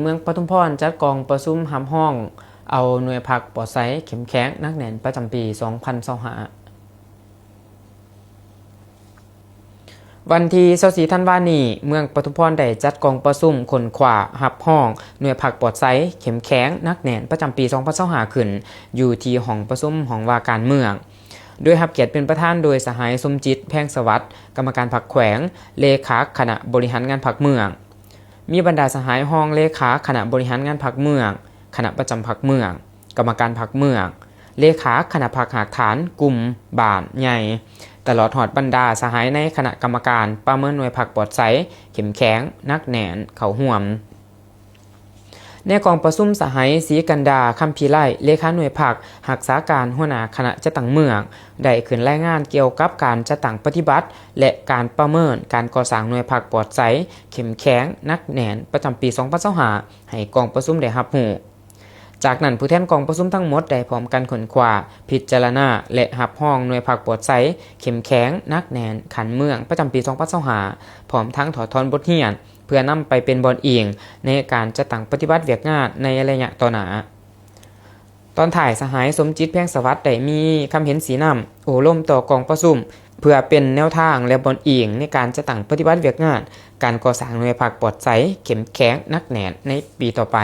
ເມືອງປະທຸມພອນຈັດກອງປະຊຸມຮັບຮອງເອົາໜ່ວຍພັກປອດໃສ ເຂັ້ມແຂງ ໜັກແໜ້ນ ປະຈຳປີສອງພັນຊາວຫ້າ. ວັນທີຊາວສີ່ທັນວານີ້, ເມືອງປະທຸມພອນໄດ້ຈັດກອງປະຊຸມຄົ້ນຄວ້າຮັບຮອງໜ່ວຍພັກປອດໃສ ເຂັ້ມແຂງ ໜັກແໜ້ນ ປະຈຳປີສອງພັນຊາວຫ້າ ຂຶ້ນຢູ່ທີ່ຫ້ອງປະຊຸມຫ້ອງວ່າການເມືອງ, ໂດຍຮັບກຽດເປັນປະທານໂດຍສະຫາຍ ສົມຈິດ ແພງສະຫວັດ ກຳມະການພັກແຂວງ, ເລຂາຄະນະບໍລິຫານງານພັກເມືອງ. ມີບັນດາສະຫາຍຮອງເລຂາຄະນະບໍລິຫານງານພັກເມືອງ, ຄະນະປະຈຳພັກເມືອງ, ກຳມະການພັກເມືອງ, ເລຂາຄະນະພັກຮາກຖານກຸ່ມບ້ານໃຫຍ່, ຕະຫຼອດຮອດບັນດາສະຫາຍໃນຄະນະກຳມະການປະເມີນໜ່ວຍພັກປອດໃສ ເຂັ້ມແຂງ ໜັກແໜ້ນ ເຂົ້າຮ່ວມ. ໃນກອງປະຊຸມ, ສະຫາຍ ສີກັນດາ ຄຳພີໄລ ເລຂາໜ່ວຍພັກຮັກສາການຫົວໜ້າຄະນະຈັດຕັ້ງເມືອງ ໄດ້ຂຶ້ນລາຍງານກ່ຽວກັບການຈັດຕັ້ງປະຕິບັດ ແລະ ການປະເມີນການກໍ່ສ້າງໜ່ວຍພັກປອດໃສ ເຂັ້ມແຂງ ໜັກແໜ້ນ ປະຈຳປີສອງພັນຊາວຫ້າ ໃຫ້ກອງປະຊຸມໄດ້ຮັບຮູ້. ຈາກນັ້ນ, ຜູ້ແທນກອງປະຊຸມທັງໝົດໄດ້ພ້ອມກັນຄົ້ນຄວ້າ, ພິຈາລະນາ ແລະ ຮັບຮອງໜ່ວຍພັກປອດໃສ ເຂັ້ມແຂງ ໜັກແໜ້ນ ຂັ້ນເມືອງ ປະຈຳປີສອງພັນຊາວຫ້າ ພ້ອມທັງຖອດຖອນບົດຮຽນ ເພື່ອນຳໄປເປັນບ່ອນອີງໃນການຈັດຕັ້ງປະຕິບັດວຽກງານໃນໄລຍະຕໍ່ໜ້າ. ຕອນທ້າຍ, ສະຫາຍ ສົມຈິດ ແພງສະຫວັດ ໄດ້ມີຄຳເຫັນຊີ້ນຳໂອ້ລົມຕໍ່ກອງປະຊຸມ ເພື່ອເປັນແນວທາງ ແລະ ບ່ອນອີງໃນການຈັດຕັ້ງປະຕິບັດວຽກງານການກໍ່ສ້າງໜ່ວຍພັກປອດໃສ ເຂັ້ມແຂງ ໜັກແໜ້ນໃນປີຕໍ່ໄປ.